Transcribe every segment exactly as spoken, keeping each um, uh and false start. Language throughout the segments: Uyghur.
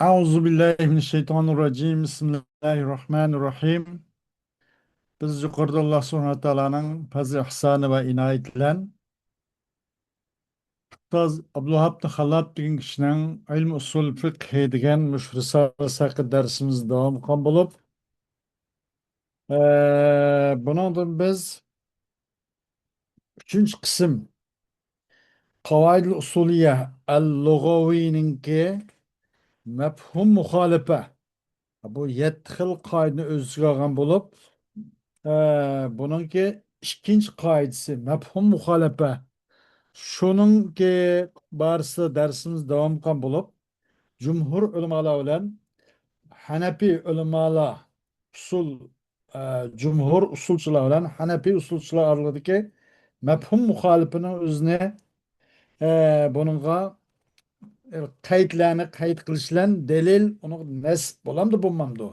أعوذ بالله من الشيطان الرجيم. بسم الله الرحمن الرحيم. بىز يۇقىرىدا ئاللا سۇبھانەھۇ ۋە تائالانىڭ پەزلى ئىھسانى ۋە ئىنايىتى بىلەن ئۇستاز ئابدۇلۋاھاب خاللات دېگەن كىشىنىڭ ئىلمى ئۇسۇل فىقھى دېگەن مۇشۇ رىسالىسى ھەققىدە دەرسىمىزنى داۋام قىلغان بولۇپ، ئە، بۇنىڭدىن بىز ئۈچىنچى قىسىم، قاۋائىدۇل ئۇسۇلىيە ئەل لۇغەۋىنىڭكى مەپھۇم مۇخالىپە. بۇ يەتتە خىل قائىدىنى ئۆز ئىچىگە ئالغان بولۇپ، ئە، بۇنىڭكى ئىككىنچى قائىدىسى، مەپھۇم مۇخالىپە. شۇنىڭكى بارىسىدا دەرسىمىز داۋام قىلغان بولۇپ، جۇمھۇر ئۆلىمالار بىلەن ھەنەپىي ئۆلىمالار ئۇسۇل، ئە، جۇمھۇر ئۇسۇلچىلار بىلەن ھەنەپىي ئۇسۇلچىلار ئارىلىقىدىكى مەپھۇم مۇخالىپىنىڭ ئۆزىنى، ئە، بۇنىڭغا، ئە، قەيتلەرنى قەيت قىلىش بىلەن دەلىل ئۇنىڭغا نەس بولامدۇ، بولمامدۇ؟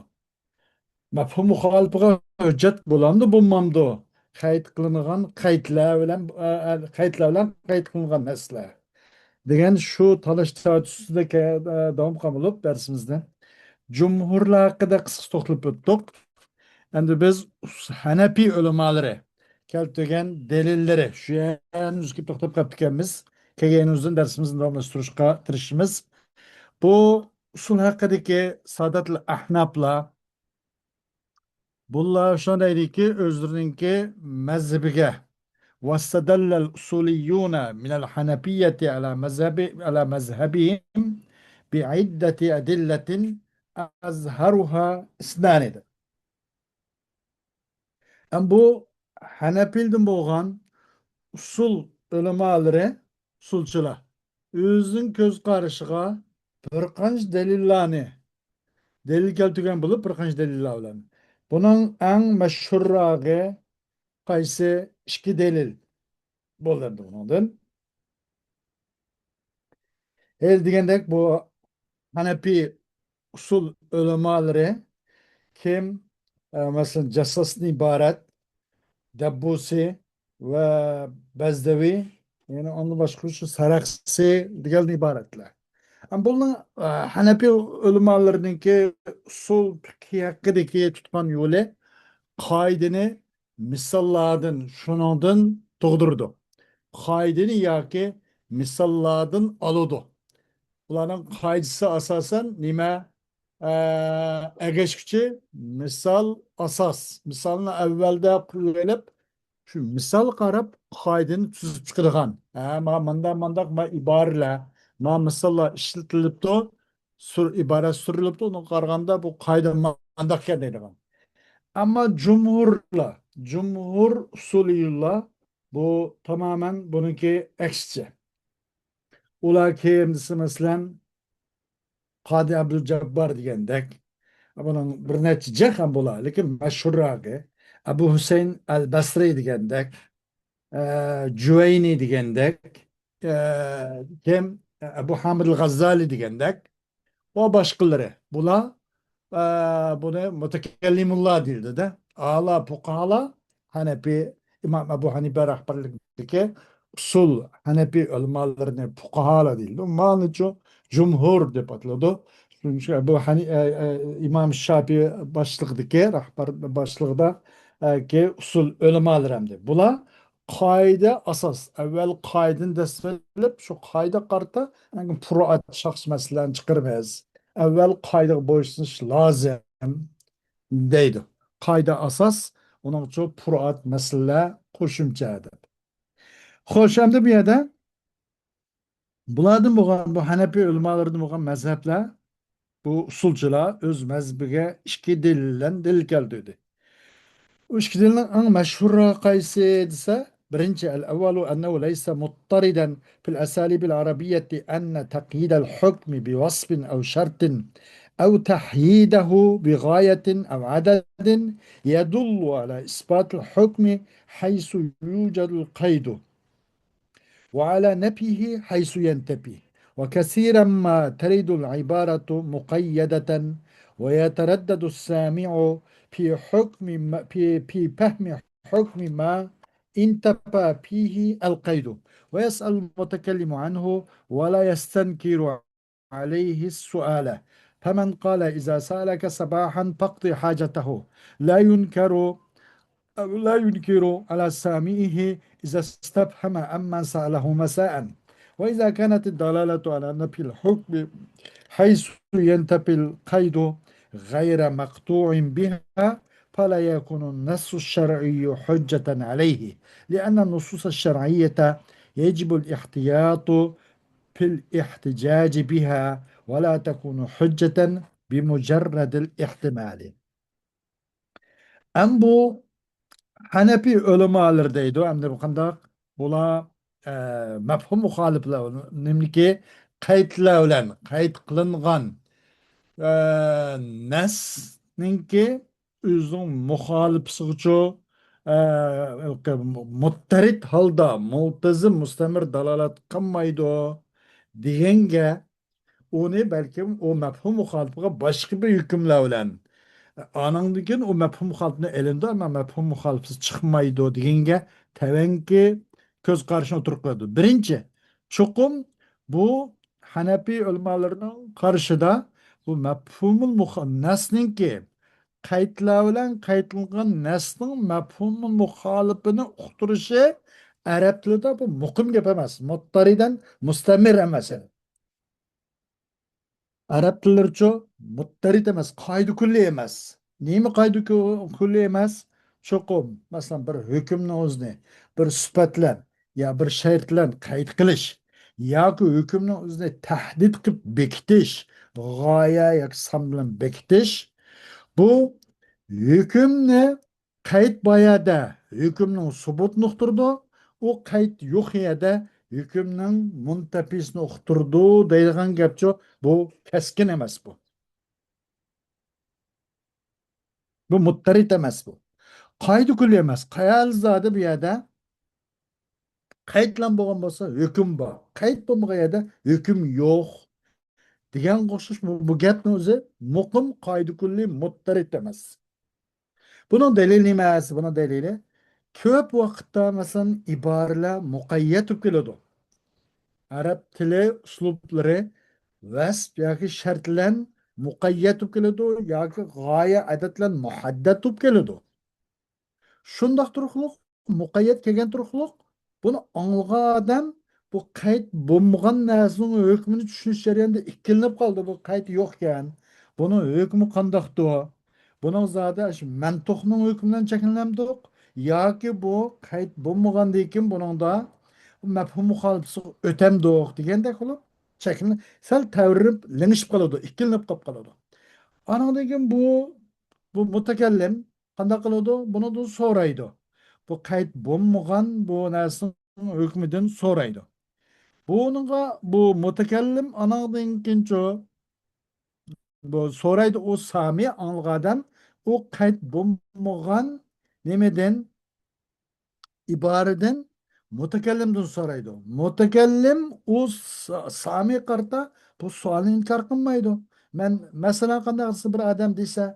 مەپھۇم مۇخالىپىغا ھۆججەت بولامدۇ، بولمامدۇ؟ قەيت قىلىنغان قەيتلەر بىلەن، ئە، ئە، قەيتلەر بىلەن قەيت قىلىنغان نەسلەر دېگەن شۇ تالاش تارتىش ئۈستىدە كە-، ئە، داۋام قىلغان بولۇپ دەرسىمىزنى جۇمھۇرلار ھەققىدە قىسقىچە توختىلىپ ئۆتتۇق. ئەمدى بىز ھەنەپىي ئۆلىمالىرى كەلتۈرگەن دەلىللىرى، شۇ يەرنى ئۈزۈپ توختاپ قاپتىكەنمىز. كەلگەن يېرىمىزدىن دەرسىمىزنى داۋاملاشتۇرۇشقا تىرىشىمىز. بۇ ئۇسۇل ھەققىدىكى ساداتىل ئەھناپلار، بۇلار شۇنداق دەيدىكى، ئۆزلىرىنىڭكى مەزھىپىگە، واستدل الأصوليون من الحنفية على مذهب، على مذهبهم بعدة أدلة أظهرها اثنان دېدى. ئەم بۇ ھەنەپىيلىدىن بولغان ئۇسۇل ئۆلىمالىرى، ئۇسۇلچىلار ئۆزىنىڭ كۆز قارىشىغا بىر قانچە دەلىللارنى دەلىل كەلتۈرگەن بولۇپ، بىر قانچە دەلىللار بىلەن. بۇنىڭ ئەڭ مەشھۇرراقى قايسى؟ ئىككى دەلىل بولىدۇ بۇنىڭدىن. ھېلى دېگەندەك، بۇ ھەنەپىي ئۇسۇل ئۆلىمالىرى كىم؟ ئە، مەسىلەن، جاسساستىن ئىبارەت، دەببۇسى ۋە بەزدەۋى، يەنى ئۇندىن باشقا شۇ سەرەخسى دېگەندىن ئىبارەتلەر. ئەمما بۇنىڭ، ئە، ھەنەپىي ئۆلىمالىرىنىڭكى ئۇسۇل پىقھى ھەققىدىكى تۇتقان يولى قائىدىنى مىساللاردىن، شۇنىڭدىن تۇغدۇرىدۇ. قائىدىنى ياكى مىساللاردىن ئالىدۇ. ئۇلارنىڭ قائىدىسى ئاساسەن نېمە؟ ئە، ئەگەشكۈچى مىسال ئاساس. مىسالنى ئەۋۋەلدە قولغا ئېلىپ، شۇ مىسالغا قاراپ قائىدىنى تۈزۈپ چىقىدىغان. ھە، ما مانداق، مانداق، ما ئىبارىلەر، ما مىساللار ئىشلىتىلىپتۇ، سۈر-، ئىبارە سۈرۈلۈپتۇ، ئۇنىڭغا قارىغاندا بۇ قائىدە مانداق ئىكەن دەيدىغان. ئەمما جۇمھۇرلار، جۇمھۇر ئۇسۇلىيۇللار بۇ تامامەن بۇنىڭكى ئەكسىچە. ئۇلار كىم دېسە، مەسىلەن، قادى ئابدۇل جاببار دېگەندەك، بۇنىڭ بىر نەچچە جىق ھەم بولا، لېكىن مەشھۇرراقى ئەبۇ ھۈسەيىن ئەل بەسرى دېگەندەك، ئە، جۇۋەينى دېگەندەك، ئە، كىم؟ ئەبۇ ھامىد ئەل غەززالى دېگەندەك، ۋە باشقىلىرى. بۇلار، ئە، بۇنى مۇتەكەللىمۇللا دېيىلدى-دە. ئالا پۇقاھالار، ھەنەپى، ئىمام ئەبۇ ھەنىپە رەھبەرلىكىدىكى ئۇسۇل ھەنەپى ئۆلىمالىرىنى پۇقاھالار دېيىلدى. مانىچۇ جۇمھۇر دەپ ئاتىلىدۇ. شۇنىڭ ئۈچۈن ئەبۇ ھەنى-، ئە، ئە، ئىمام شافىي باشلىقىدىكى، رەھبەر باشلىقىدا، ئە، كى ئۇسۇل ئۆلىمالىرى ئەمدى. بۇلار قائىدە ئاساس. ئەۋۋەل قائىدىنى دەسسەپ ئېلىپ، شۇ قائىدىگە قارىتا، ئاندىن پۇرۇئات شەخسىي مەسىلىلەرنى چىقىرىمىز. ئەۋۋەل قائىدىگە بويسۇنۇش لازىم دەيدۇ. قائىدە ئاساس، ئۇنىڭ ئۈچۈن پۇرۇئات مەسىلىلەر قوشۇمچە دەپ. خوش، ئەمدى بۇ يەردە بۇلاردىن بولغان، بۇ ھەنەپىي ئۆلىمالىرىدىن بولغان مەزھەپلەر، بۇ ئۇسۇلچىلار ئۆز مەزھىپىگە ئىككى دەلىل بىلەن دەلىل كەلتۈردى. ئۇ ئىككى دەلىلنىڭ ئەڭ مەشھۇرى قايسى دېسە، بىرىنچى، الأول أنه ليس مضطردا في الأساليب العربية أن تقييد الحكم بوصف أو شرط أو تحييده بغاية أو عدد يدل على إثبات الحكم حيث يوجد القيد، وعلى نفيه حيث ينتفي. وكثيرا ما ترد العبارة مقيدة، ويتردد السامع في حكم ما، في، في فهم حكم ما انتفى فيه القيد، ويسأل المتكلم عنه ولا يستنكر عليه السؤال، فمن قال إذا سألك صباحا فاقض حاجته لا ينكر أو لا ينكر على سامعه إذا استفهم عمن سأله مساء. وإذا كانت الدلالة على نفي الحكم حيث ينتفي القيد غير مقطوع بها فلا يكون النص الشرعي حجة عليه، لأن النصوص الشرعية يجب الاحتياط في الاحتجاج بها ولا تكون حجة بمجرد الاحتمال. ئەم بۇ ھەنەپىي ئۆلىمالىرى دەيدۇ، ئەمدى بۇ قانداق؟ بۇلار، ئە، مەپھۇم مۇخالىپلار، نېمىكى قەيتلەر بىلەن قەيت قىلىنغان، ئە، نەسنىڭكى ئۆزىنىڭ مۇخالىپىسىغىچۇ، ئە، مۇتتەرىد ھالدا مۇلتىزىم مۇستەمىر دالالەت قىلمايدۇ دېگەنگە، ئۇنى بەلكىم ئۇ مەپھۇم مۇخالىپىغا باشقا بىر ھۆكۈملەر بىلەن، ئانىڭدىن كېيىن ئۇ مەپھۇم مۇخالىپنى ئېلىنىدۇ، ئەمما مەپھۇم مۇخالىپسىز چىقمايدۇ دېگەنگە تەۋەنكى كۆز قارىشىنى ئوتتۇرىغا قويىدۇ. بىرىنچى، چوقۇم بۇ ھەنەپىي ئۆلىمالىرىنىڭ قارىشىدا بۇ مەپھۇمۇل مۇخ-، نەسنىڭكى قەيتلەر بىلەن قەيتلىنغان نەسنىڭ مەپھۇمۇل مۇخالىپىنى ئۇقتۇرۇشى ئەرەب تىلىدا بۇ مۇقىم گەپ ئەمەس. مۇتتەرىدەن مۇستەمىر ئەمەس. ئەرەب تىللىرىچۇ مۇتتەرىد ئەمەس، قائىدە كۈللى ئەمەس. نېمە قائىدە كۈ-، كۈللى ئەمەس؟ چوقۇم، مەسىلەن، بىر ھۆكۈمنىڭ ئۆزىنى بىر سۈپەت بىلەن يا بىر شەرت بىلەن قەيت قىلىش ياكى ھۆكۈمنىڭ ئۆزىنى تەھدىت قىلىپ بېكىتىش، غايە ياكى سان بىلەن بېكىتىش، بۇ ھۆكۈمنى قەيت بار يەردە ھۆكۈمنىڭ سۇبۇتىنى ئۇقتۇرىدۇ، ئۇ قەيت يوق يەردە ھۆكۈمنىڭ مۇنتەپىسىنى ئۇقتۇرىدۇ دەيدىغان گەپچۇ، بۇ كەسكىن ئەمەس بۇ. بۇ مۇتتەرىد ئەمەس بۇ. قائىدە كۈللى ئەمەس. قەيەل زادى بۇ يەردە قەيتلەن بولغان بولسا ھۆكۈم بار. قەيت بولمىغان يەردە ھۆكۈم يوق. دېگەنگە ئوخشاش بۇ، بۇ گەپنىڭ ئۆزى مۇقىم قائىدە كۈللى مۇتتەرىد ئەمەس. بۇنىڭ دەلىلى نېمە؟ بۇنىڭ دەلىلى كۆپ ۋاقىتتا، مەسىلەن، ئىبارىلەر مۇقەييەت بولۇپ كېلىدۇ. ئەرەب تىلى ئۇسلۇبلىرى ۋەسپ ياكى شەرت بىلەن مۇقەييەت بولۇپ كېلىدۇ ياكى غايە ئادەت بىلەن مۇھەددەت بولۇپ كېلىدۇ. شۇنداق تۇرۇقلۇق، مۇقەييەت كەلگەن تۇرۇقلۇق، بۇنى ئاڭلىغان ئادەم بۇ قەيت بولمىغان نەرسىنىڭ ھۆكمىنى چۈشىنىش جەريانىدا ئىككىلىنىپ قالدى. بۇ قەيت يوقكەن، بۇنىڭ ھۆكمى قانداقتۇ؟ بۇنىڭ زادى شۇ مەنتۇقنىڭ ھۆكمى بىلەن چەكلىنەمدۇق؟ ياكى بۇ قەيت بولمىغاندىن كېيىن بۇنىڭدا مەپھۇم مۇخالىپىسىغا ئۆتەمدۇق دېگەندەك قىلىپ چەكلىنىپ، سەل تەۋرىنىپ، لىڭشىپ قالىدۇ، ئىككىلىنىپ قاپ قالىدۇ. ئانىڭدىن كېيىن بۇ، بۇ مۇتەكەللىم قانداق قىلىدۇ؟ بۇنىڭدىن سورايدۇ. بۇ قەيت بولمىغان بۇ نەرسىنىڭ ھۆكمىدىن سورايدۇ. بۇنىڭغا بۇ مۇتەكەللىم ئانىڭدىن كېيىنچۇ، بۇ سورايدۇ، ئۇ سامى ئاڭلىغان ئادەم، ئۇ قەيت بولمىغان نېمىدىن؟ ئىبارىدىن مۇتەكەللىمدىن سورايدۇ. مۇتەكەللىم ئۇ سا-، سامىغا قارىتا بۇ سوئالنى ئىنكار قىلمايدۇ. مەن، مەسىلەن، قانداق دېسە بىر ئادەم دېسە،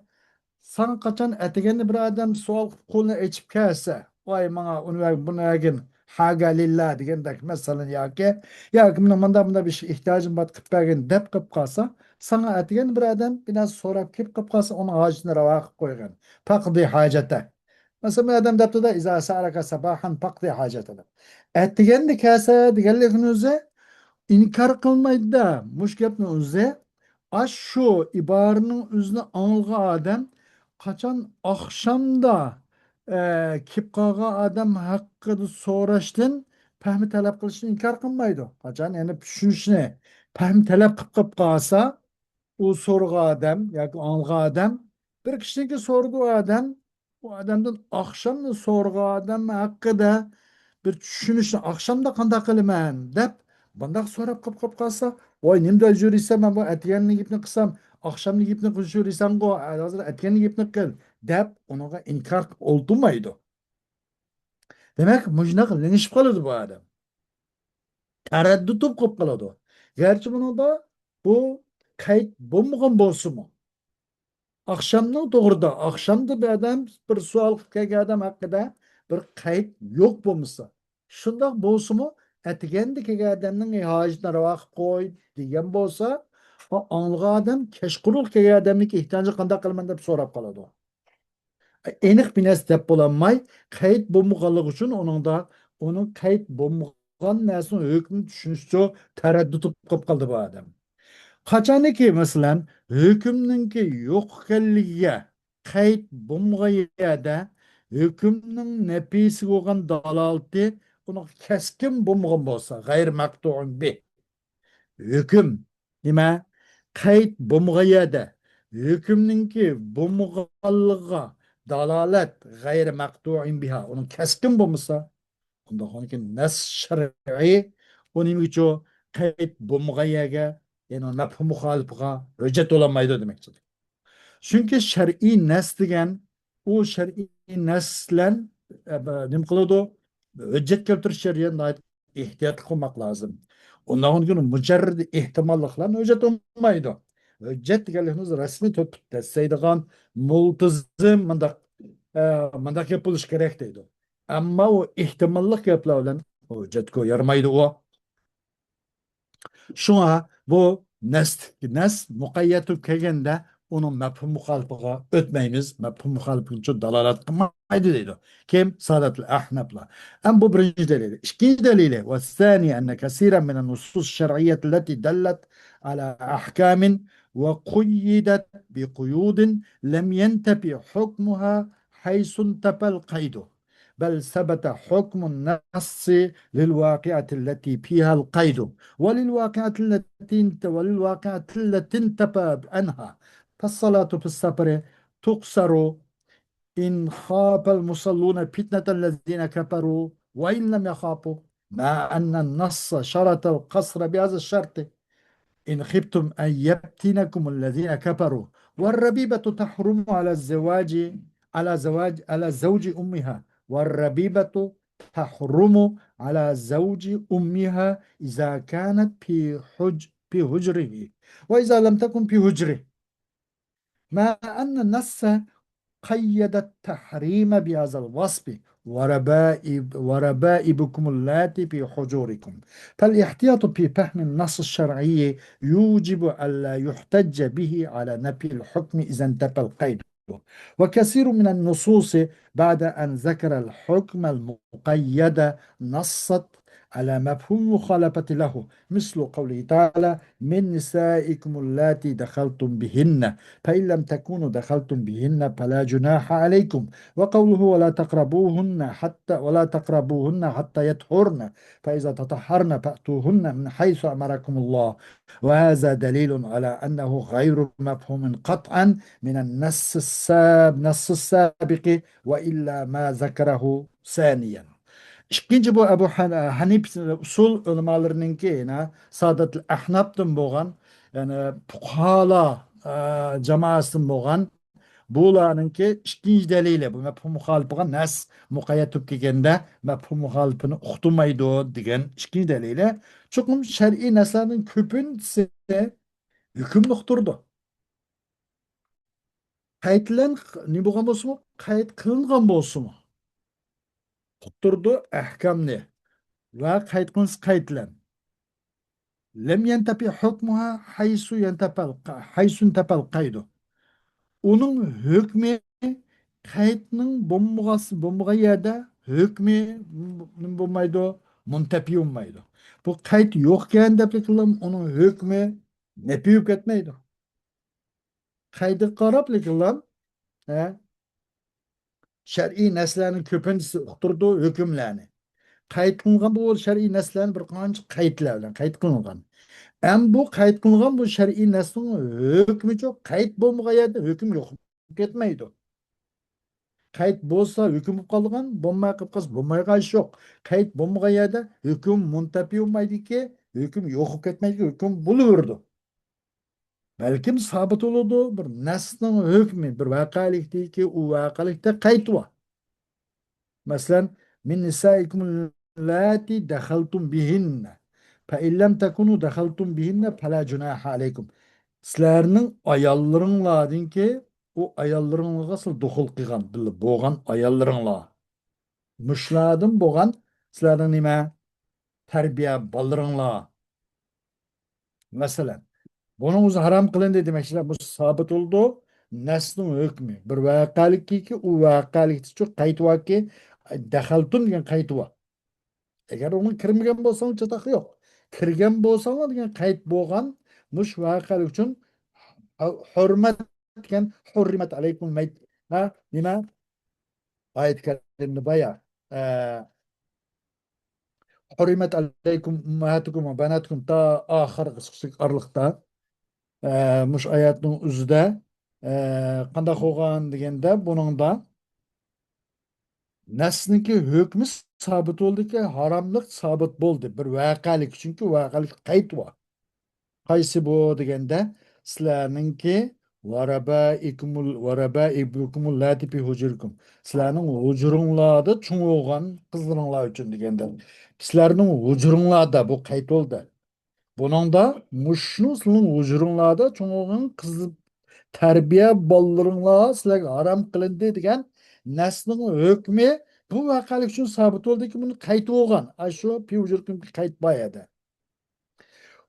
ساڭا قاچان ئەتىگەندە بىر ئادەم سوئال قىلىپ قولىنى ئېچىپ كەلسە، ۋاي، ماڭا ئۇنى بەرگىن، بۇنى بەرگىن، ھاگە لىللا دېگەندەك، مەسىلەن، ياكى، ياكى مېنىڭ مۇنداق، مۇنداق بىر ئېھتىياجىم بار، قىلىپ بەرگىن دەپ قىلىپ قالسا، ساڭا ئەتىگەندە بىر ئادەم بىر نەرسە سوراپ كېلىپ قىلىپ قالسا، ئۇنىڭ ھاجىتىنى راۋا قىلىپ قويغىن. پەقدى ھاجەتە. مەسىلەن، بىر ئادەم دەپتۇ-دە، «ئىزا سەئەلەكە سەباھەن پەقدى ھاجەتە» دەپ. ئەتىگەندە كەلسە دېگەنلىكىنى ئۆزى ئىنكار قىلمايدۇ-دە، مۇشۇ گەپنىڭ ئۆزى. ئاشۇ ئىبارىنىڭ ئۆزىنى ئاڭلىغان ئادەم قاچان ئاخشامدا، ئە، كېلىپ قالغان ئادەم ھەققىدە سوراشتىن پەھمى تەلەپ قىلىشنى ئىنكار قىلمايدۇ. قاچان، يەنى چۈشىنىشنى پەھمى تەلەپ قىلىپ قېلىپ قالسا، ئۇ سورىغان ئادەم ياكى ئاڭلىغان ئادەم، بىر كىشىنىڭكى سورىدى ئۇ ئادەم، ئۇ ئادەمدىن ئاخشامدا سورىغان ئادەم ھەققىدە بىر چۈشىنىشنى، ئاخشامدا قانداق قىلىمەن دەپ، بۇنداق سوراپ قاپ، قاپ قالسا، ۋاي، نېمە دەپ يۈرىسەن، مەن بۇ ئەتىگەننىڭ گېپىنى قىلسام، ئاخشامنىڭ گېپىنى قىلىپ يۈرىسەنغۇ، ھازىر ئەتىگەننىڭ گېپىنى قىل دەپ، ئۇنىڭغا ئىنكار قىلىپ ئولتۇرمايدۇ. دېمەك، مۇشۇنداق لىڭشىپ قالىدۇ بۇ ئادەم. تەرەددۇت بولۇپ قالىدۇ. گەرچە بۇنىڭدا بۇ قەيت بولمىغان بولسىمۇ، ئاخشامنىڭ توغرىدا، ئاخشامدا بىر ئادەم، بىر سوئال قىلىپ كەلگەن ئادەم ھەققىدە بىر قەيت يوق بولمىسا، شۇنداق بولسىمۇ، ئەتىگەندە كەلگەن ئادەمنىڭ ھاجىتىنى راۋا قىلىپ قوي دېگەن بولسا، ئا-، ئاڭلىغان ئادەم كەچقۇرۇنلۇق كەلگەن ئادەمنىڭكى ئېھتىياجىغا قانداق قىلىمەن دەپ سوراپ قالىدۇ. ئېنىق بىر نەرسە دەپ بولالماي، قەيت بولمىغانلىقى ئۈچۈن ئۇنىڭدا، ئۇنىڭ قەيت بولمىغان نەرسىنىڭ ھۆكمىنى چۈشىنىشىچۇ تەرەددۇت قىلىپ قالدى بۇ ئادەم. قاچانكى، مەسىلەن، ھۆكۈمنىڭكى يوق ئىكەنلىكىگە قەيت بولمىغان يەردە ھۆكۈمنىڭ نەپىسىگە بولغان دالالىتى ئۇنىڭ كەسكىن بولمىغان بولسا، غەير مەقتۇئۇن بىھ. ھۆكۈم نېمە؟ قەيت بولمىغان يەردە ھۆكۈمنىڭكى بولمىغانلىقىغا دالالەت، غەير مەقتۇئۇن بىھا، ئۇنىڭ كەسكىن بولمىسا، ئۇنداق كېيىن نەس شەرئىي ئۇ نېمىگىچۇ قەيت بولمىغان يەرگە، يەنى مەپھۇم مۇخالىپىغا ھۆججەت بولالمايدۇ دېمەكچىدۇر. چۈنكى شەرئىي نەس دېگەن ئۇ شەرئىي نەس بىلەن، ئە، بە-، نېمە قىلىدۇ؟ ھۆججەت كەلتۈرۈش جەريانىدا ناھايىتى ئېھتىياتلىق بولماق لازىم. ئۇنداق كېيىن مۇجەررەد ئېھتىماللىق بىلەن ھۆججەت بولمايدۇ. ھۆججەت دېگەنلىكىمىز رەسمىي تۆھپە دەسسەيدىغان مۇلتىزىم مۇنداق، ئە، مۇنداق گەپ بولۇشى كېرەك دەيدۇ. ئەمما ئۇ ئېھتىماللىق گەپلەر بىلەن ھۆججەتكە يارىمايدۇ ئۇ. شۇڭا بۇ نەس، نەس مۇقەييەت بولۇپ كەلگەندە ئۇنىڭ مەپھۇم مۇخالىپىغا ئۆتمەيمىز. مەپھۇم مۇخالىپىگىچۇ دالالەت قىلمايدۇ دەيدۇ. كىم؟ سادەتۇل ئەھنەپلار. ئەم بۇ بىرىنچى دەلىلى. ئىككىنچى دەلىلى، والثاني أن كثيرا من النصوص الشرعية التي دلت على أحكام وقيدت بقيود لم ينتف حكمها حيث انتفى القيد، بل ثبت حكم النص للواقعة التي فيها القيد، وللواقعة التي انت-، وللواقعة التي انتفى عنها، فالصلاة في السفر تقصر إن خاف المصلون فتنة الذين كفروا وإن لم يخافوا، مع أن النص شرط القصر بهذا الشرط: إن خفتم أن يفتنكم الذين كفروا. والربيبة تحرم على الزواج، على زواج، على زوج أمها. والربيبة تحرم على زوج أمها إذا كانت في حج-، في حجره، وإذا لم تكن في حجره. مع أن النص قيد التحريم بهذا الوصف: وربائب-، وربائبكم اللاتي في حجوركم. فالاحتياط في فهم النص الشرعي يوجب ألا يحتج به على نفي الحكم إذا انتفى القيد. وكثير من النصوص بعد أن ذكر الحكم المقيد نصت على مفهوم المخالفة له، مثل قوله تعالى: من نسائكم اللاتي دخلتم بهن، فإن لم تكونوا دخلتم بهن فلا جناح عليكم، وقوله: ولا تقربوهن حتى، ولا تقربوهن حتى يطهرن، فإذا تطهرن فأتوهن من حيث أمركم الله. وهذا دليل على أنه غير مفهوم قطعا من النص الساب-، نص السابق، وإلا ما ذكره ثانيا. ئىككىنچى، بۇ ئەبۇ ھەن-، ھەنىپە ئۇسۇل ئۆلىمالىرىنىڭكى، يەنە سادەتۇل ئەھناپتىن بولغان، يەنى پۇقاھالار، ئە، جامائەسىدىن بولغان بۇلارنىڭكى ئىككىنچى دەلىلى، بۇ مەپھۇم مۇخالىپىغا نەس مۇقەييەت بولۇپ كەلگەندە مەپھۇم مۇخالىپىنى ئۇقتۇرمايدۇ دېگەن ئىككىنچى دەلىلى. چوقۇم شەرئىي نەسلەرنىڭ كۆپىنچىسى ھۆكۈمنى ئۇقتۇرىدۇ. قەيت بىلەن نېمە بولغان بولسىمۇ، قەيت قىلىنغان بولسىمۇ، ئۇقتۇرىدۇ ئەھكامنى ۋە قەيت قىلىنسا قەيت بىلەن. لم ينتف حكمها حيث ينتف ال-، حيث انتفى القيد. ئۇنىڭ ھۆكمى قەيتنىڭ بولمىغاس-، بولمىغان يەردە ھۆكمى نېمە بولمايدۇ؟ مۇنتەپى بولمايدۇ. بۇ قەيت يوقكەن دەپلا قىلىم، ئۇنىڭ ھۆكمى نەپى بولۇپ كەتمەيدۇ. قەيتىگە قاراپلا قىلىم، ھە؟ شەرئىي نەسلەرنىڭ كۆپىنچىسى ئۇقتۇرىدۇ ھۆكۈملەرنى. قەيت قىلىنغان بۇ شەرئىي نەسلەرنى بىر قانچە قەيتلەر بىلەن قەيت قىلىنغان. ئەمما بۇ قەيت قىلىنغان بۇ شەرئىي نەسلىنىڭ ھۆكمىچۇ قەيت بولمىغان يەردە ھۆكۈم يوق بولۇپ كەتمەيدۇ. قەيت بولسا ھۆكۈم بولۇپ قالىدىغان، بولماي قېلىپ قالسا بولمايدىغان ئىش يوق. قەيت بولمىغان يەردە ھۆكۈم مۇنتەپى بولمايدىكى، ھۆكۈم يوق بولۇپ كەتمەيدىكى، ھۆكۈم بولۇۋېرىدۇ. بەلكىم سابىت بولىدۇ، بىر نەسنىڭ ھۆكمى، بىر ۋەقەلىكتىكى، ئۇ ۋەقەلىكتە قەيت بار. مەسىلەن، من نسائكم اللاتي دخلتم بهن فإن لم تكونوا دخلتم بهن فلا جناح عليكم. سىلەرنىڭ ئاياللىرىڭلاردىنكى، ئۇ ئاياللىرىڭلارغا سىلەر دۇخۇل قىلغان، بىللە بولغان ئاياللىرىڭلار. مۇشۇلاردىن بولغان سىلەرنىڭ نېمە؟ تەربىيە بالىلىرىڭلار. مەسىلەن، بۇنىڭ ئۆزى ھارام قىلىندى دېمەكچىلەر. بۇ سابىت بولىدۇ. نەسنىڭ ھۆكمى. بىر ۋەقەلىككى، ئۇ ۋەقەلىكتىچۇ قەيت باركى، دەخەلتۇم دېگەن قەيت بار. ئەگەر ئۇنىڭ كىرمىگەن بولساڭ، چاتاق يوق. كىرگەن بولساڭلار دېگەن قەيت بولغان، مۇش ۋەقەلىك ئۈچۈن ھۆرمەت دېگەن، ھۇررىمەت ئەلەيكۇم مەيت. ھە، نېمە؟ ئايەت كەرىمدە بايا. ئە، ھۇررىمەت ئەلەيكۇم ئۇممەھاتۇكۇم ۋە بەناتۇكۇم تا ئاخىرغا چىقىشلىق ئارىلىقتا. ئە، مۇش ئايەتنىڭ ئۆزىدە، ئە، قانداق بولغان دېگەندە، بۇنىڭدا نەسنىڭكى ھۆكمى سابىت بولدىكى، ھاراملىق سابىت بولدى. بىر ۋەقەلىك، چۈنكى ۋەقەلىك قەيت بار. قايسى بۇ دېگەندە، سىلەرنىڭكى ۋەرەبەئىكۇمۇل، ۋەرەبەئىبۇكۇمۇل لاتى فى ھۇجۇرىكۇم. سىلەرنىڭ ھۇجۇرۇڭلاردا چوڭ بولغان قىزلىرىڭلار ئۈچۈن دېگەندە. سىلەرنىڭ ھۇجۇرۇڭلاردا بۇ قەيت بولدى. بۇنىڭدا مۇشۇنىڭ سىلەرنىڭ ھۇجۇرۇڭلاردا چوڭ بولغان قىز تەربىيە بالىلىرىڭلار سىلەرگە ھارام قىلىندى دېگەن نەسنىڭ ھۆكمى بۇ ۋەقەلىك ئۈچۈن سابىت بولدىكى، بۇنى قەيت بولغان. ئاشۇ پى ھۇجۇرىكۇم قەيت بار يەردە.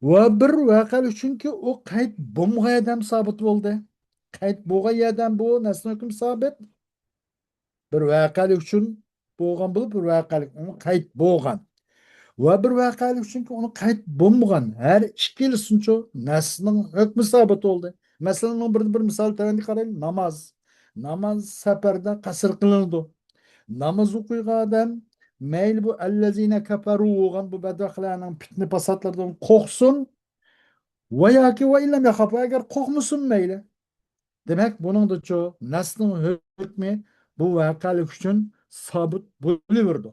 ۋە بىر ۋەقەلىك ئۈچۈنكى ئۇ قەيت بولمىغان يەردە سابىت بولدى. قەيت بولغان يەردە بۇ نەسنىڭ ھۆكمى سابىت. بىر ۋەقەلىك ئۈچۈن بولغان بولۇپ، بىر ۋەقەلىك ئۇنى قەيت بولغان. ۋە بىر ۋەقەلىك ئۈچۈنكى ئۇنى قەيت بولمىغان. ھەر ئىككىلىسىنچۇ نەسنىڭ ھۆكمى سابىت بولدى. مەسىلەن، ئۇنىڭ بىر، بىر مىسال تۆۋەندە قارايلى. ناماز. ناماز سەپەردە قەسىر قىلىنىدۇ. ناماز ئوقۇيدىغان ئادەم مەيلى بۇ ئەللەزىنە كەپەرۇ بولغان بۇ بەدبەختلەرنىڭ پىتنە پاساتلىرىدىن قورقسۇن. ۋە ياكى ۋە ئىللەم يەخاپ، ئەگەر قورقمىسۇن مەيلى. دېمەك، بۇنىڭدىچۇ نەسنىڭ ھۆكمى بۇ ۋەقەلىك ئۈچۈن سابىت بولۇۋېرىدۇ.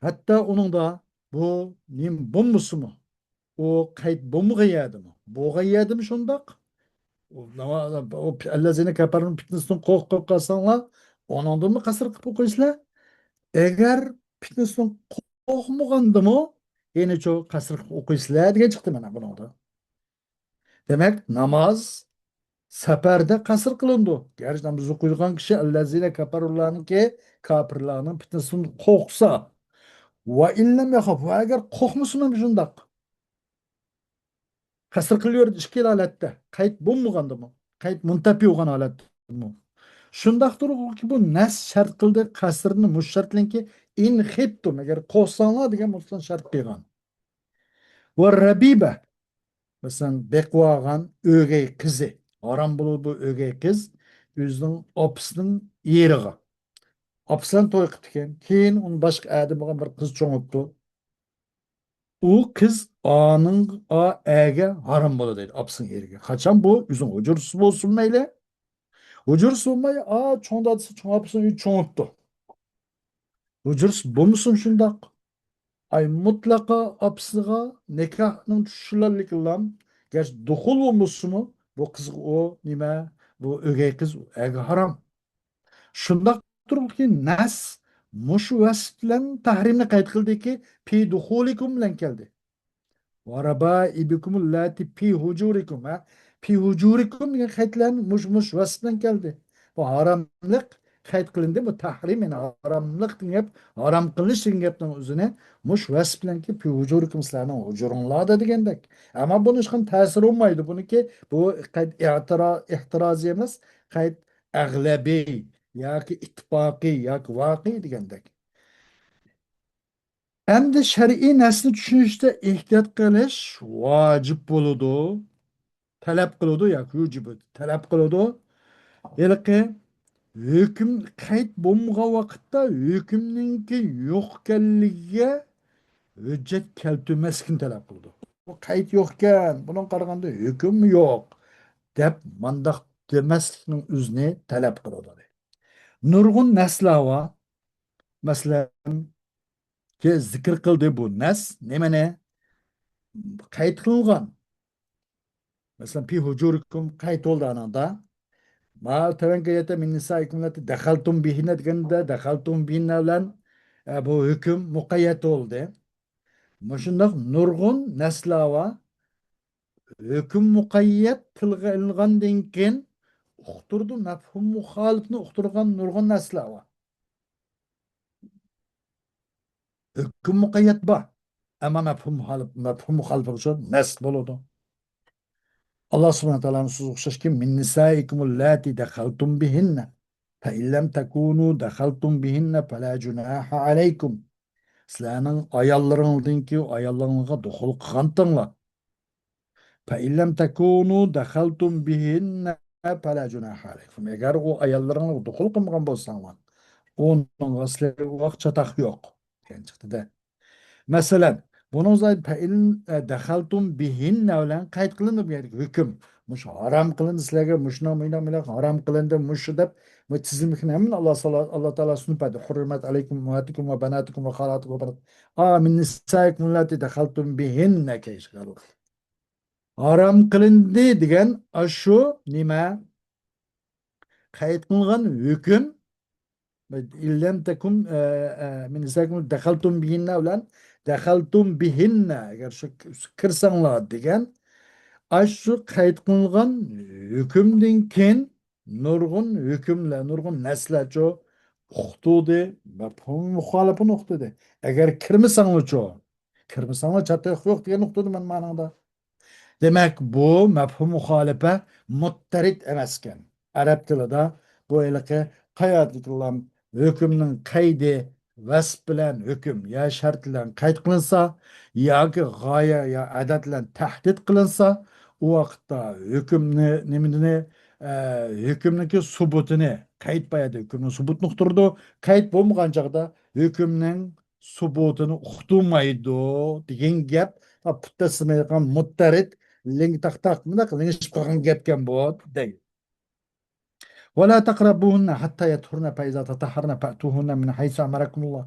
ھەتتا ئۇنىڭدا بۇ نېمە بولمىسىمۇ، ئۇ قەيت بولمىغان يەردىمۇ، بولغان يەردىمۇ شۇنداق. ئۇ ناما-، ئۇ پى-، ئەللەزىنە كەپەرنىڭ پىتنىسىدىن قورقۇپ قالساڭلار، ئۇنىڭدىنمۇ قەسىر قىلىپ ئوقۇيسىلەر. ئەگەر پىتنىسىدىن قورقمىغاندىمۇ، يەنىچۇ قەسىر قىلىپ ئوقۇيسىلەر دېگەن چىقتى مانا بۇنىڭدا. دېمەك، ناماز سەپەردە قەسىر قىلىنىدۇ. گەرچە ناماز ئوقۇيدىغان كىشى ئەللەزىنە كەپەرۇلارنىڭكى، كاپىرلارنىڭ پىتنىسىدىن قورقسا، ۋە ئىللەم يەخاپ، ۋە ئەگەر قورقمىسىمۇ شۇنداق. قەسىر قىلىۋېرىدۇ ئىككىلا ھالەتتە. قەيت بولمىغاندىمۇ، قەيت مۇنتەپى بولغان ھالەتتىمۇ. شۇنداق تۇرغۇكى بۇ نەس شەرت قىلدى قەسىرنى مۇشۇ شەرت بىلەنكى، ئىن خىپتۇم، ئەگەر قورقساڭلار دېگەن بولسا شەرت قىلغان. ۋە رەبىبە، مەسىلەن، بېقىۋالغان ئۆگەي قىزى. ھارام بولىدۇ بۇ ئۆگەي قىز ئۆزىنىڭ ئاپىسىنىڭ ئېرىغا. ئاپىسى بىلەن توي قىپتىكەن. كېيىن ئۇنى باشقا ئەردىن بولغان بىر قىز چوڭىتىپتۇ. ئۇ قىز ئانىڭ، ئا-، ئەگە ھارام بولىدۇ دەيدۇ، ئاپىسىنىڭ ئېرىگە. قاچان بۇ ئۆزىنىڭ ھۇجرىسى بولسۇن مەيلى. ھۇجرىسى بولماي، ئا، چوڭ دادىسى، چوڭ ئاپىسىنىڭ ئۆيىدە چوڭىيىپتۇ. ھۇجرىسى بولمىسۇن شۇنداق. ئاي، مۇتلەقا ئاپىسىغا نىكاھنىڭ چۈشۈرۈلگەنلىكىلا، گەرچە دۇخۇل بولمىسىمۇ، بۇ قىزغا ئۇ نېمە، بۇ ئۆگەي قىز ئەگە ھارام. شۇنداق تۇرۇپكى نەس مۇشۇ ۋەسىپ بىلەن تەھرىمنى قەيت قىلدىكى، پى دۇخۇلىكۇم بىلەن كەلدى. ۋە رەبائىبىكۇمۇل لاتى پى ھۇجۇرىكۇم، ھە؟ پى ھۇجۇرىكۇم دېگەن قەيتلەرنى مۇش، مۇش ۋەسىپ بىلەن كەلدى. بۇ ھاراملىق قەيت قىلىندى. بۇ تەھرىم، يەنى ھاراملىق دېگەن گەپ، ھارام قىلىش دېگەن گەپنىڭ ئۆزىنى مۇش ۋەسىپ بىلەنكى پى ھۇجۇرىكۇم، سىلەرنىڭ ھۇجۇرۇڭلاردا دېگەندەك. ئەمما بۇنىڭ ھېچقانداق تەسىرى بولمايدۇ. بۇنىڭكى بۇ قەيت ئېتىرا-، ئېھتىرازى ئەمەس، قەيت ئەغلەبىي ياكى ئىتتىپاقىي ياكى ۋاقىئىي دېگەندەك. ئەمدى شەرئىي نەسنى چۈشىنىشتە ئېھتىيات قىلىش ۋاجىپ بولىدۇ، تەلەپ قىلىدۇ ياكى يۇجىبۇ، تەلەپ قىلىدۇ. ھېلىقى ھۆكۈم قەيت بولمىغان ۋاقىتتا ھۆكۈمنىڭكى يوق ئىكەنلىكىگە ھۆججەت كەلتۈرمەسلىكنى تەلەپ قىلىدۇ. بۇ قەيت يوق ئىكەن، بۇنىڭغا قارىغاندا ھۆكۈم يوق، دەپ مانداق دېمەسلىكنىڭ ئۆزىنى تەلەپ قىلىدۇ. نۇرغۇن نەسلەر بار. مەسىلەن، كە-، زىكىر قىلدى بۇ نەس نېمىنى؟ قەيت قىلىنغان. مەسىلەن، پى ھۇجۇرىكۇم قەيت بولدى ئانىڭدا. ما تەۋەنگە يەتە مىن نىسائىكۇم لەتى دەخەلتۇم بىھىننە دېگەندە، دەخەلتۇم بىھىننە بىلەن، ئە، بۇ ھۆكۈم مۇقەييەت بولدى. مۇشۇنداق نۇرغۇن نەسلەر بار. ھۆكۈم مۇقەييەت تىلغا ئېلىنغاندىن كېيىن ئۇقتۇرىدۇ، مەپھۇم مۇخالىپنى ئۇقتۇرغان نۇرغۇن نەسلەر بار. ھۆكۈم مۇقەييەت بار. ئەمما مەپھۇم مۇخالىپ، مەپھۇم مۇخالىپ بولۇشى نەس بولىدۇ. ئاللا سۇبھانەھۇ ۋە تائالانىڭ سۆزىگە ئوخشاشكى، من نىسائىكۇمۇللاتى دەخەلتۇم بىھىننە فەئىن لەم تەكۇنۇ دەخەلتۇم بىھىننە فەلا جۇناھە ئەلەيكۇم. سىلەرنىڭ ئاياللىرىڭلاردىنكى، ئاياللىرىڭلارغا دۇخۇل قىلغانتىڭلار. فەئىن لەم تەكۇنۇ دەخەلتۇم بىھىننە فەلا جۇناھە ئەلەيكۇم. ئەگەر ئۇ ئاياللىرىڭلارغا دۇخۇل قىلمىغان بولساڭلار، ئۇنىڭغا سىلەرگە ئۇ ۋاقىت چاتاق يوق، دېگەن چىقتى-دە. مەسىلەن، بۇنىڭ ئۆزى فەئىن، ئە، دەخەلتۇم بىھىننە بىلەن قەيت قىلىندى بۇ يەردىكى ھۆكۈم. مۇشۇ ھارام قىلىندى سىلەرگە، مۇشۇنىڭ، مۇنداق، مۇنداق ھارام قىلىندى، مۇشۇ دەپ، بۇ تىزىملىكنى ھەممىنى ئاللا تائالا، ئھۇررىمەت ئەلەيكۇم ئۇمماھاتۇكۇم ۋە باناتۇكۇم ۋە خالاتۇكۇم ۋە بانات، ئا، من نىسائىكۇم اللاتى دەخەلتۇم بىھىننە كەيشىغەلۇ. ھارام قىلىندى دېگەن ئاشۇ نېمە؟ قەيت قىلغان ھۆكۈم، ئىللەم تەكۇن، ئە، ئە، من نىسائىكۇم دەخەلتۇم بىھىننە بىلەن دەخەلتۇم بىھىننە، ئەگەر شۇ كىرسەڭلار دېگەن، ئاشۇ قەيت قىلغان ھۆكۈمدىن كېيىن نۇرغۇن ھۆكۈملەر، نۇرغۇن نەسلەرچۇ ئۇقتۇردى، مەپھۇم مۇخالىپىنى ئۇقتۇردى. ئەگەر كىرمىسەڭلارچۇ، كىرمىسەڭلار چاتاق يوق دېگەن نۇقتىدا مەن مانىڭدا. دېمەك، بۇ مەپھۇم مۇخالىپە مۇتتەرىد ئەمەسكەن. ئەرەب تىلىدا بۇ ھېلىقى قايەردىكىلام ھۆكۈمنىڭ قەيدى ۋەسپ بىلەن ھۆكۈم يا شەرت بىلەن قەيت قىلىنسا، ياكى غايە يا ئادەت بىلەن تەھدىت قىلىنسا، ئۇ ۋاقىتتا ھۆكۈمنى، نېمىنى، ئە، ھۆكۈمنىڭكى سۇبۇتىنى، قەيت بايادە ھۆكۈمنىڭ سۇبۇتىنى ئۇقتۇرىدۇ. قەيت بولمىغان چاغدا ھۆكۈمنىڭ سۇبۇتىنى ئۇقتۇرمايدۇ دېگەن گەپ، پۇت تەسلىمەيدىغان مۇتتەرىد، لىڭ تاق تاق، مۇنداق لىڭشىپ قالغان گەپكەن بۇ، دەيدۇ. ولا تقربوهن حتى يطهرن فإذا تطهرن فأتوهن من حيث أمركم الله.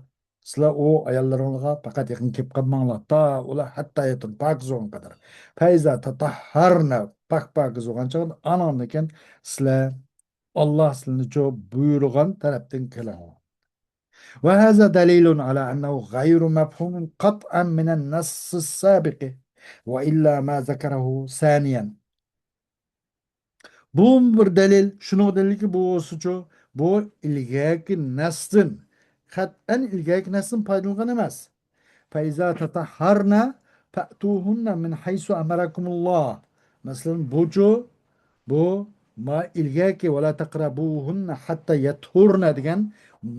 سىلەر ئۇ ئاياللىرىڭلارغا پەقەت يېقىن كېلىپ قالماڭلار، تا ئۇلار حتى يطهرن، پاكىز بولغان قەدەر. فإذا تطهرن، پاك، پاكىز بولغان چاغدا، ئانىڭدىن كېيىن سىلەر، ئاللا سىلەرنىچۇ بۇيرۇغان تەرەپتىن قىلىڭلار. وهذا دليل على أنه غير مفهوم قطعا من النص السابق، وإلا ما ذكره ثانيا. بۇ بىر دەلىل، شۇنىڭغا دەلىلكى، بۇ بولسىچۇ، بۇ ئىلگەركى نەستىن، قەتئەن ئىلگەركى نەستىن پايدىلانغان ئەمەس. فإذا تطهرن فأتوهن من حيث أمركم الله. مەسىلەن، بۇچۇ، بۇ ما ئىلگەركى ولا تقربوهن حتى يطهرن دېگەن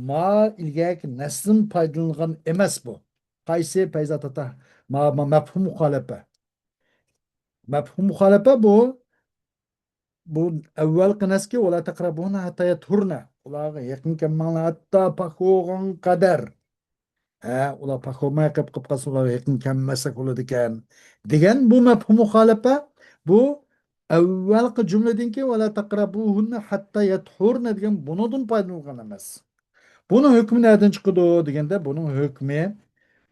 ما ئىلگەركى نەستىن پايدىلانغان ئەمەس بۇ. قايسى؟ فإذا تطه-، ما، ما مەپھۇم مۇخالىپە. مەپھۇم مۇخالىپە بۇ، بۇ ئەۋۋەلقى نەسكى ولا تقربوهن حتى يطهرن. ئۇلارغا يېقىن كەلمەڭلار، ھەتتا پاك بولغان قەدەر. ھە، ئۇلار پاك بولماي قېلىپ، قېلىپ قالسا، ئۇلارغا يېقىن كەلمەسلىك بولىدىكەن. دېگەن بۇ مەپھۇم مۇخالىپە، بۇ ئەۋۋەلقى جۈملىدىن كېيىن ولا تقربوهن حتى يطهرن دېگەن بۇنىڭدىن پايدىلانغان ئەمەس. بۇنىڭ ھۆكمى نەدىن چىقىدۇ دېگەندە، بۇنىڭ ھۆكمى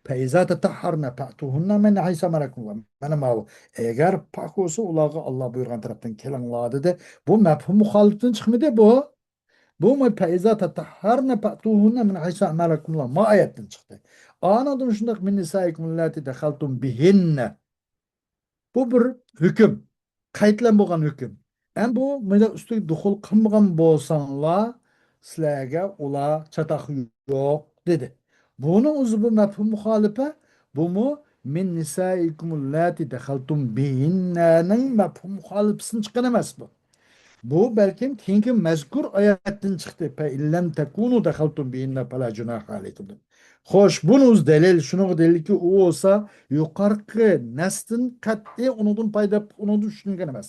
فإذا تطهرن فأتوهن من حيث أمركم الله. مانا ماۋۇ. ئەگەر پاك بولسا، ئۇلارغا ئاللا بۇيرۇغان تەرەپتىن كېلىڭلار دېدى. بۇ مەپھۇم مۇخالىپتىن چىقمىدى بۇ. بۇمۇ فإذا تطهرن فأتوهن من حيث أمركم الله. ما ئايەتتىن چىقتى. ئانىڭدىن شۇنداق من نسائكم اللاتي دخلتم بهن. بۇ بىر ھۆكۈم. قەيتلەن بولغان ھۆكۈم. ئەمدى بۇ مۇنداق ئۈستىگە دۇخۇل قىلمىغان بولساڭلار، سىلەرگە ئۇلار چاتاق يوق، دېدى. بۇنىڭ ئۆزى بۇ مەپھۇم مۇخالىپە، بۇمۇ من نسائكم اللاتي دخلتم بهننىڭ مەپھۇم مۇخالىپىسىدىن چىققان ئەمەس بۇ. بۇ بەلكىم كېيىنكى مەزكۇر ئايەتتىن چىقتى. فإن لم تكونوا دخلتم بهن فلا جناح عليكم. خوش، بۇنىڭ ئۆزى دەلىل، شۇنىڭغا دەلىلكى، ئۇ بولسا يۇقارقى نەستىن قەتئىي ئۇنىڭدىن پايدا، ئۇنىڭدىن چۈشىنىلگەن ئەمەس.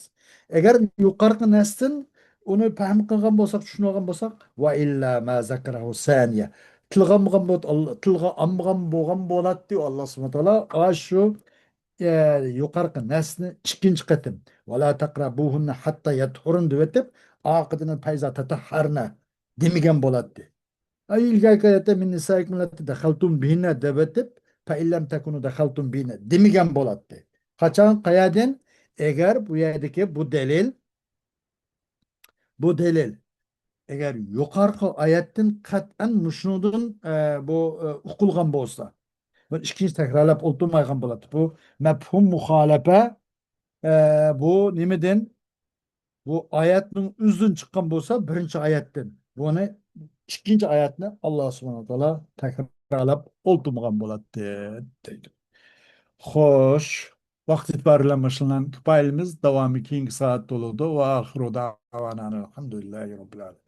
ئەگەر يۇقارقى نەستىن ئۇنى پەھىم قىلغان بولساق، چۈشىنىۋالغان بولساق، وإلا ما ذكره ثانية. تىلغا ئالمىغان بول-، تىلغا ئالمىغان بولغان بولاتتى ئاللا سۇبھانەھۇ ۋە تائالا ئاشۇ، ئە، يۇقارقى نەستىنى ئىككىنچى قېتىم، ولا تقربوهن حتى يطهرن دېۋېتىپ، ئارقىدىن فإذا تطهرن دېمىگەن بولاتتى. ئەي، ئىلگەركى ئايەتتە من نسائكم اللاتي دخلتم بهن دەۋېتىپ، فإن لم تكونوا دخلتم بهن دېمىگەن بولاتتى. قاچان، قەيەردىن؟ ئەگەر بۇ يەردىكى بۇ دەلىل، بۇ دەلىل، ئەگەر يۇقارقى ئايەتتىن قەتئەن مۇشۇنىڭدىن، ئە، بۇ، ئە، ئۇقۇلغان بولسا، بۇ ئىككىنچى تەكرارلاپ ئولتۇرمايدىغان بولاتتى. بۇ مەپھۇم مۇخالىپە، ئە، بۇ نېمىدىن؟ بۇ ئايەتنىڭ ئۆزىدىن چىققان بولسا، بىرىنچى ئايەتتىن، بۇنى ئىككىنچى ئايەتنى ئاللا سۇبھانەھۇ ۋە تائالا تەكرارلاپ ئولتۇرمىغان بولاتتى، دەيدۇ. خوش. ۋاقىت ئېتىبارى بىلەن باشلانغان كۇپايىمىز داۋامى كېيىنكى سائەتتە بولىدۇ. ۋە ئاخىرۇ دەۋانا ئەلھەمدۇلىللاھى رەببىل ئالەمىن.